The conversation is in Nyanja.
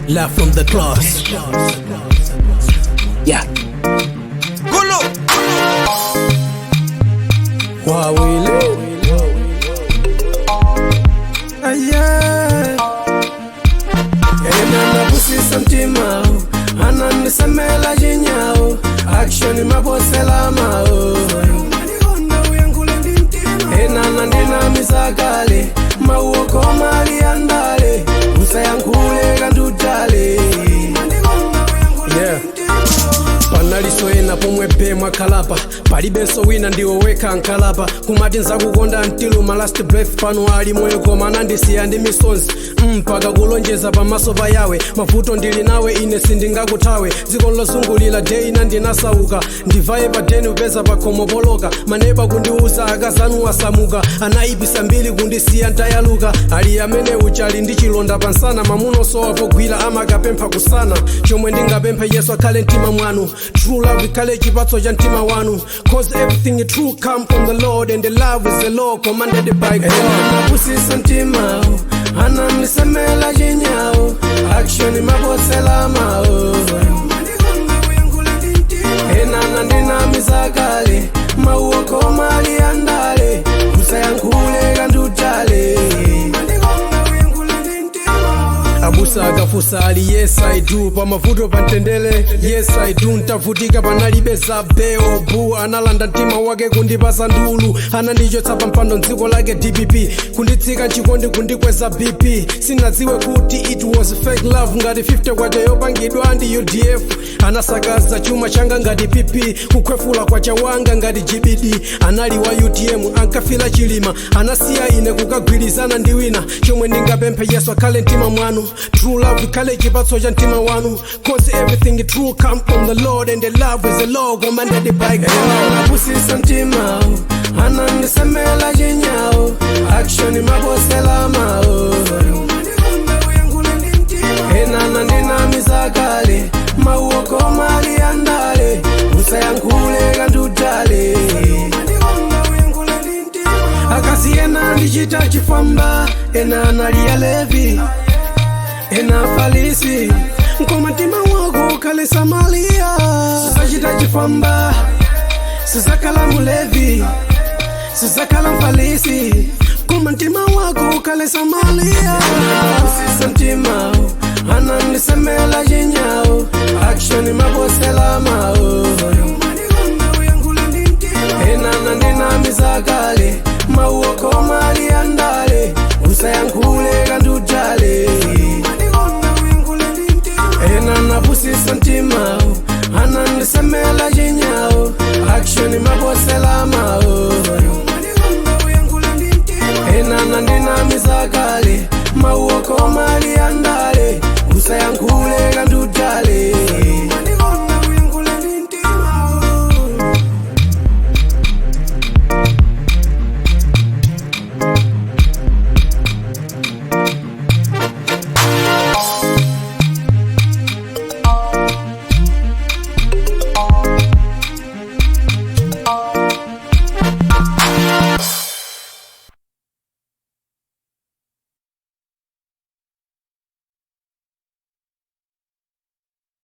Love from the cross. Yeah. Gulu. Wawili. Aye. Ena napusisa mtima ananisemela jinyao action maposela mao ena nandina misakale mauoko mali andale usayankhule kandutale. Yeah. Panaliso ena pomwe be mwakhalapa, palibenso wina, ndiwe wekha nkalapa kumati nzakukonda until my last breath. Pano ali moyo koma anandisiya ndi misonzi, mpaka kulonjeza pamaso pa yawe, mavuto ndili nawe, ine sindingakuthawe. Dziko lozungulira deina ndinasauka, ndivaye pa deni upeza pakhomo poloka, maneba kundiuza akazanu asamuka, anayipisa mbiri kundisiya ntayaluka. Ali amene uchali ndi chilonda pansana, mamunosowa pogwira amakapempha kusana. Chomwe ndingapemphe, Yesu akhale mtima mwanu, true love ikhale chipatso cha mtima wanu, 'cause everything true come from the Lord and the love is the law commanded by God. Napusisa mtima ananisemela chinyawo action maposela mawo ena nandinamizakale mauoko mali andale usayankhule kandutale. Abusa akafusa ali, "Yes, I do." Pamavuto pamtendere, "Yes, I do." Ntavutika panalibe za beo bu, analanda mtima wake kundipasa ndulu, anandichotsa pampando mdziko lake DPP, kunditsika mchikondi, kundikweza BP. Sinadziwe kuti it was fake love, ngati 50 kwacha yopangidwa ndi UDF. Anasakaza chuma changa ngati PP, kukhwefula kwa chawanga ngati GBD. Anali wa UTM, ankafila Chilima, anasiya ine kukagwirizana ndi wina. Chomwe ndingapemphe, Yesu akhale mtima mwanu, true love ikhale chipatso cha mtima wanu, 'cause everything true come from the Lord and the love is the law commanded by God. Napusisa mtima anandisemela chinyawo action maposela mawo ena nandinamizakale mauoko mali andale usayankhule kandutale. Akazi ena ndichita chifamba, ena analiya Levi, ena Falisi, nkoma mtima wako ukhale Samariya. Sisachita chifamba, sisakhala mulevi, sisakhala mfalisi, koma mtima wako ukhale Samariya. Usisa mtima anandisemela chinyawo action maposela mawo ena nandinamizakale mauoko mali andale usayankhule kandutale. Ena napusisa mtima anandisemela chinyawo action maposela mawo ena nandinamizakale.